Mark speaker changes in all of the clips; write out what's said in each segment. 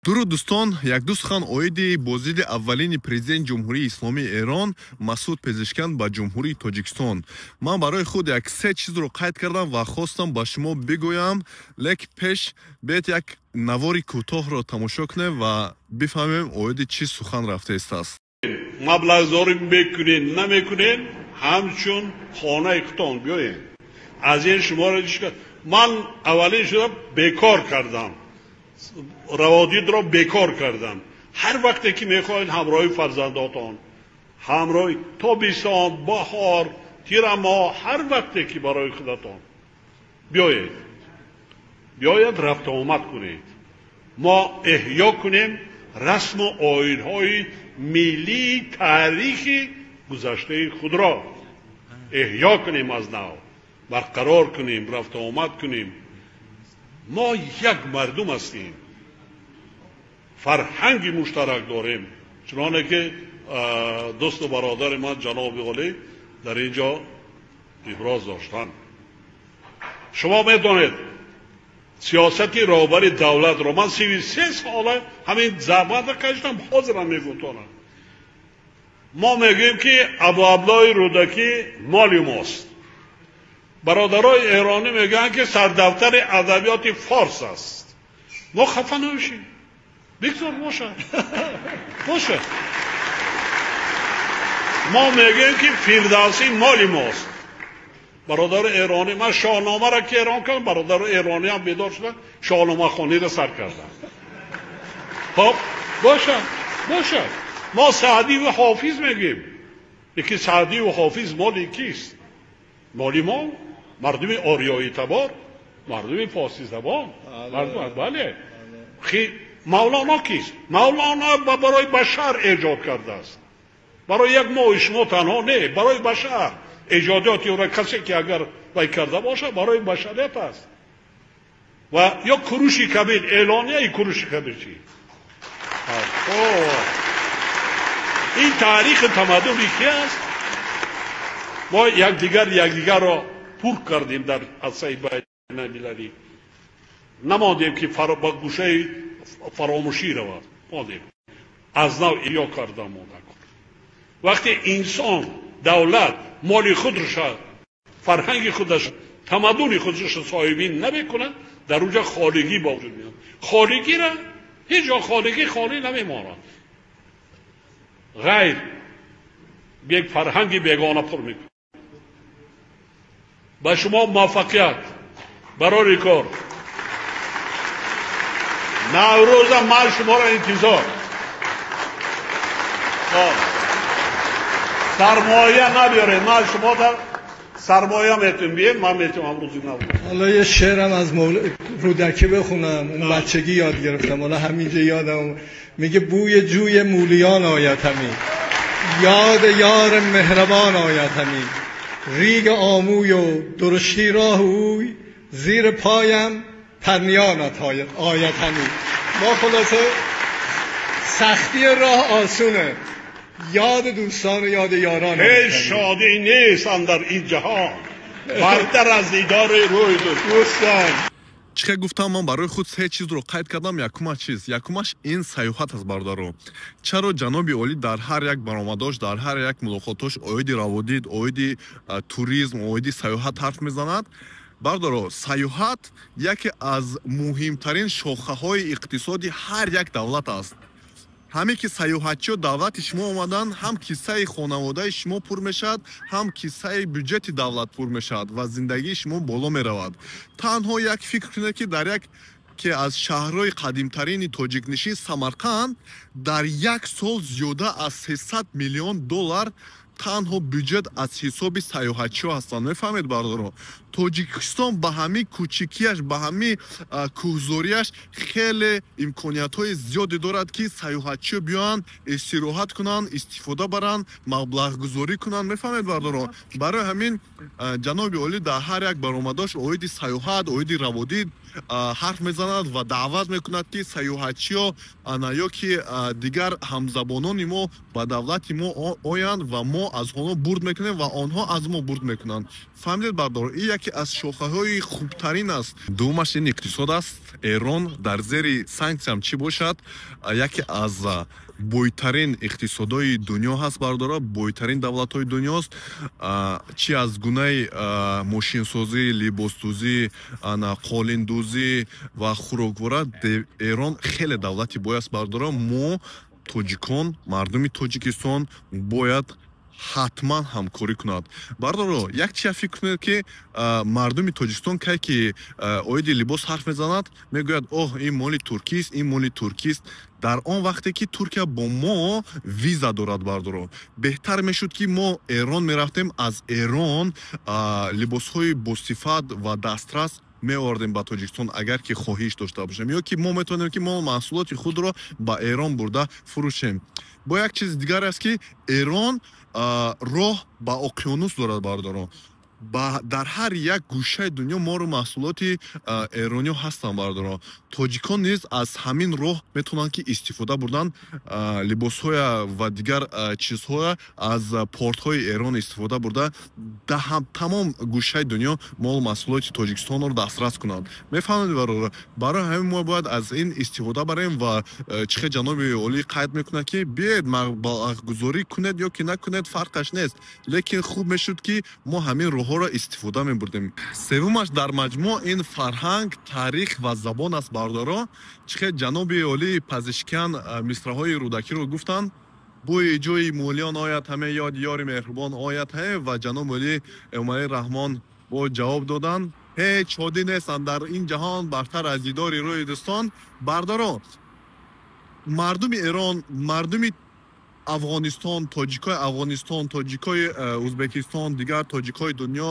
Speaker 1: Дуруд, дӯстон. Як-ду сухан оиди боздиди аввалини президенти Ҷумҳурии Исломии Эрон Масуд Пезишкиан ба Ҷумҳурии Тоҷикистон. Ман барои худ як се чизро қайд кардам ва хостам ба шумо бигӯям, лек пеш биед, як навори кӯтоҳро тамошо кунем ва бифаҳмем, оиди чӣ сухан рафтаистааст.
Speaker 2: Маблағгузорӣ мекунед, намекунед, ҳамчун хонаи худтон биёед. Аз ин шуморо ман аввалин шуда бекор кардам, раводидро бекор кардам. Ҳар вақте ки мехоҳед, ҳамроҳи фарзандотон, ҳамроҳи тобистон, баҳор, тирамоҳ, ҳар вақте ки барои худатон биёед, биёед, рафту омад кунед. Мо эҳё кунем расму оинҳои миллии таърихи гузаштаи худро, эҳё кунем, аз нав барқарор кунем, рафту омад кунем. Мо як мардум ҳастем, фарҳанги муштарак дорем, чуноне ки дӯсту бародари ман ҷаноби олӣ дар ин ҷо иброз доштанд. Шумо медонед сиёсати роҳбари давлатро. Ман 33 сола ҳамин заҳматро кашидам, ҳозирам мегӯтонам. Мо мегӯем, ки Абу Абдуллои Рӯдакӣ моли мост. Бародарои эронӣ мегӯянд, ки сардафтари адабиёти форс аст. Мо хафа намешем, бигзор бошад, бошад. Мо мегӯем, ки Фирдавсӣ моли мост. Бародари эронӣ, ман Шоҳномаро ки эрон кардам, бародари эронӣ ҳам бедор шуданд, шоҳномахониро сар карданд. Хоб, бошад, бошад. Мо Саъдиву Ҳофиз мегӯем, лекин Саъдиву Ҳофиз моли кист? Моли мо, мардуми ориёӣ табор, мардуми форсизабон, мардум. Бале, Мавлоно кист? Мавлоно барои башар эҷод кардааст, барои як мои шумо танҳо не, барои башар. Эҷодиёти ӯро касе ки агар вай карда бошад, барои башарият аст. Ва ё Куруши Кабир, эълонияи Куруши Кабир чӣ? Ин таърихи тамаддуни ки аст? Мо якдигарро пур кардем дар арсаи байналмилалӣ, намондем, ки ба гӯшаи фаромӯшӣ равад, мондем, аз нав эҳё карда монда. Вақте инсон, давлат моли худраша, фарҳанги худаш, тамаддуни худашро соҳибин намекунад, дар онҷа холигӣ ба вуҷуд меояд. Холигира ҳеҷ ҷо холигӣ холӣ намемонад, ғайр як фарҳанги бегона пур мекунад. Ба шумо муваффақият барори кор. Наврӯза ман шуморо интизор. Сармоя набиёред, ман шумо дар сармоя метун бием, ман метунам рӯзи Наврӯз.
Speaker 3: حالا یه شعرم از رودکی بخونم، اون بچگی یاد گرفتم، حالا همینجا یادم. میگه بوی جوی مولیان آید همی، یاد یار مهربان آید همی، ریگ آموی و درشتی راه اوی، زیر پایم پرنیانت آید همی. ما خلاصه سختی راه آسونه، یاد دوستان و یاد یاران.
Speaker 2: هیچ شادی نیست در این جهان برتر از دیدار روی
Speaker 3: دوستان.
Speaker 1: Чӣ хел гуфтам, ман барои худ се чизро қайд кардам. Якумаш чиз, якумаш ин сайёҳат аст, бародаро. Чаро ҷаноби олӣ дар ҳар як баромадош, дар ҳар як мулоқотош оиди раводид, оиди туризм, оиди сайёҳат ҳарф мезанад? Бародаро, сайёҳат яке аз муҳимтарин шохаҳои иқтисоди ҳар як давлат аст. Ҳаме ки сайёҳатчиё давлати шумо омаданд, ҳам киссаи хонаводаи шумо пур мешавад, ҳам киссаи бюҷети давлат пур мешавад ва зиндагии шумо боло меравад. Танҳо як фикр кунед, ки дар як ке аз шаҳрҳои қадимтарини тоҷикнишин, Самарқанд, дар як сол зиёда аз 300 миллион доллар танҳо бюҷет аз ҳисоби сайёҳатчиҳо ҳастанд. Мефаҳмед, бародаро, Тоҷикистон ба ҳамин кӯчикияш, ба ҳамин кӯҳзорияш хеле имкониятҳои зиёде дорад, ки сайёҳатчиҳо биёянд, истироҳат кунанд, истифода баранд, маблағгузорӣ кунанд. Мефаҳмед, бародаро, барои ҳамин ҷаноби олӣ дар ҳар як баромадош оиди сайёҳат, оиди раводид ҳарф мезанад ва даъват мекунад, ки сайёҳатчиҳо ана ё ки дигар ҳамзабонони мо ба давлати мо оянд ва мо аз онҳо бурд мекунем ва онҳо аз мо бурд мекунанд. Фаҳмидед, бародаро, ин яке. Яке аз шохаҳои хубтарин аст. Дуввумаш ин иқтисод аст. Эрон дар зери санксиям чӣ бошад, яке аз бойтарин иқтисодҳои дунё ҳаст, бародаро, бойтарин давлатҳои дунёст. Чӣ аз гунаи мошинсозӣ, либосдӯзӣ, қолиндӯзӣ ва хӯроквора, Эрон хеле давлати бой аст, бародаро. Мо тоҷикон, мардуми Тоҷикистон бояд ҳатман ҳамкорӣ кунад. Бародаро, як чия фикр кунед, ки мардуми Тоҷикистон кай ки оиди либос ҳарф мезанад, мегӯяд: «Оҳ, ин моли туркист, ин моли туркист». Дар он вақте ки Туркия бо мо виза дорад, бародаро, беҳтар мешуд, ки мо Эрон мерафтем, аз Эрон либосҳои босифат ва дастрас меовардем ба Тоҷикистон, агар ки хоҳиш дошта бошем, ё ки мо метавонем, ки мо маҳсулоти худро ба Эрон бурда фурӯшем. Бо як чизи дигар аст, ки Эрон роҳ ба оқёнус дорад, бародарон. Дар ҳар як гӯшаи дунё мору маҳсулоти эрониё ҳастанд, бародарон. Тоҷикон низ аз ҳамин роҳ метавонанд, ки истифода бурдан, либосҳоя ва дигар чизҳоя аз портҳои Эрон истифода бурда, тамом гӯшаи дунё молу маҳсулоти Тоҷикистонро дастрас кунанд. Мефаҳмед, бародарон? Барои ҳамин мо бояд аз ин истифода барем. Ва чӣ хел ҷаноби олӣ қайд мекунад, ки биёед, маблағгузорӣ кунед ё ки накунед, фарқаш нест, лекин хуб мешуд, ки мо ҳамин роҳҳоро истифода мебурдем. Севумаш дар маҷмӯъ ин фарҳанг, таърих ва забон аст, бародаро. Чӣ хел ҷаноби олӣ Пазишкиян мисраҳои Рӯдакиро гуфтанд: «Бӯи ҷӯи Мӯлиён ояд ҳаме, ёд ёри меҳрубон ояд ҳе». Ва ҷаноби олӣ Эмомалӣ Раҳмон бо ҷавоб доданд: «Ҳеҷ шодӣ нест андар ин ҷаҳон, бартар аз дидори рӯи дӯстон». Бародаро, мардуми Эрон, мардуми Афғонистон, тоҷикои Афғонистон, тоҷикои Ӯзбекистон, дигар тоҷикои дунё,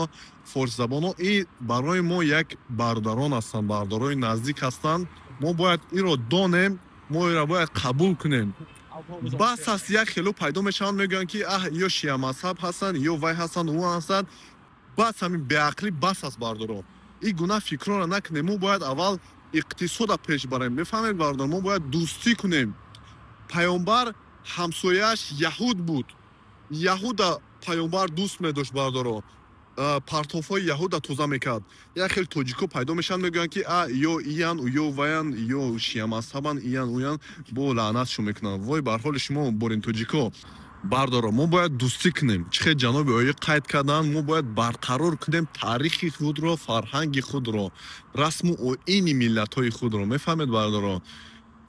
Speaker 1: форсизабонҳо, ин барои мо як бародарон ҳастанд, бародарои наздик ҳастанд. Мо бояд инро донем, мо инро бояд қабул кунем. Бас аст, як хело пайдо мешаванд, мегӯянд, ки аҳ, ё шиамазҳаб ҳастанд, ё вай ҳастанд, ӯ ҳастанд. Бас, ҳамин беақлӣ бас аст, бародарон. Ин гуна фикрҳоро накунем. Мо бояд аввал иқтисода пеш барем. Мефаҳмед, бародарон? Мо бояд дӯстӣ кунем. Паёмбар ҳамсояаш яҳуд буд, яҳуда паёмбар дӯст медошт, бародаро, партофҳои яҳуда тоза мекард. Як хел тоҷико пайдо мешаванд, мегӯянд, ки а, ё иян, ё ваян, ё шиамазҳабан, иян, уян, бо лаънатшон мекунанд. Вой бар ҳоли шумо, борин тоҷико. Бардоро, мо бояд дӯстӣ кунем. Чӣ хел ҷаноби олӣ қайд карданд, мо бояд барқарор кунем таърихи худро, фарҳанги худро, расму оини миллатҳои худро. Мефаҳмед, бардоро?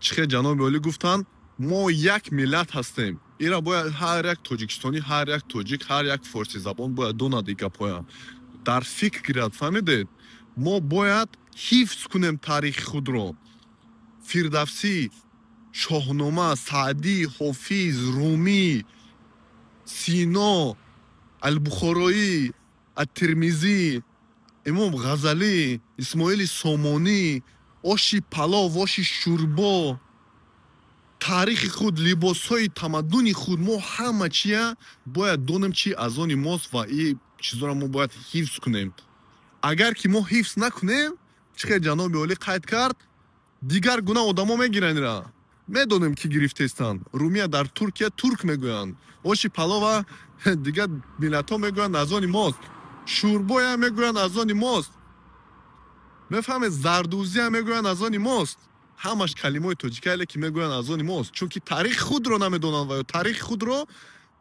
Speaker 1: Чӣ хел ҷаноби олӣ гуфтанд, мо як миллат ҳастем. Инро бояд ҳар як тоҷикистонӣ, ҳар як тоҷик, ҳар як форсизабон бояд донад, ин гапҳоя дар фикр гирад. Фаҳмидед? Мо бояд ҳифз кунем таърихи худро: Фирдавсӣ, Шоҳнома, Саъдӣ, Ҳофиз, Румӣ, Сино, Албухороӣ, Аттирмизӣ, Имом Ғазалӣ, Исмоили Сомонӣ, оши палов, оши шӯрбо, таърихи худ, либосҳои тамаддуни худ. Мо ҳама чия бояд донем, чи аз они мост, ва ин чизоро мо бояд ҳифз кунем. Агар ки мо ҳифз накунем, чӣ хел ҷаноби олӣ қайд кард, дигар гуна одамо мегиранд. Ира медонем, ки гирифтестанд. Румия дар Туркия турк мегӯянд, оши палова дигар миллатҳо мегӯянд, аз они мост, шӯрбоям мегӯянд, аз они мост. Мефаҳмед? Зардӯзиам мегӯянд, аз они мост. Ҳамаш калимаҳои тоҷикае, ки мегӯянд, аз они мост, чунки таърихи худро намедонанд ва ё таърихи худро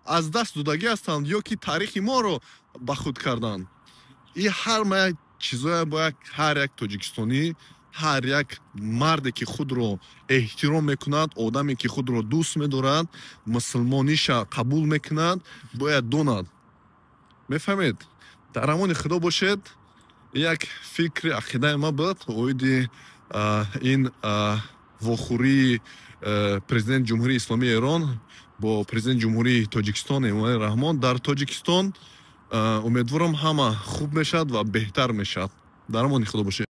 Speaker 1: аз даст додагӣ ҳастанд, ё ки таърихи моро ба худ карданд. И ҳар чизое бояд ҳар як тоҷикистонӣ, ҳар як марде, ки худро эҳтиром мекунад, одаме, ки худро дӯст медорад, мусулмониша қабул мекунад, бояд донад. Мефаҳмед? Дар амони Худо бошед. Як фикри ақидаи ма буд оиди ин вохӯрии президенти Ҷумҳурии Исломии Эрон бо президенти Ҷумҳурии Тоҷикистон Эмомалӣ Раҳмон дар Тоҷикистон. Умедворам, ҳама хуб мешавад ва беҳтар мешавад. Дар амони Худо бошед.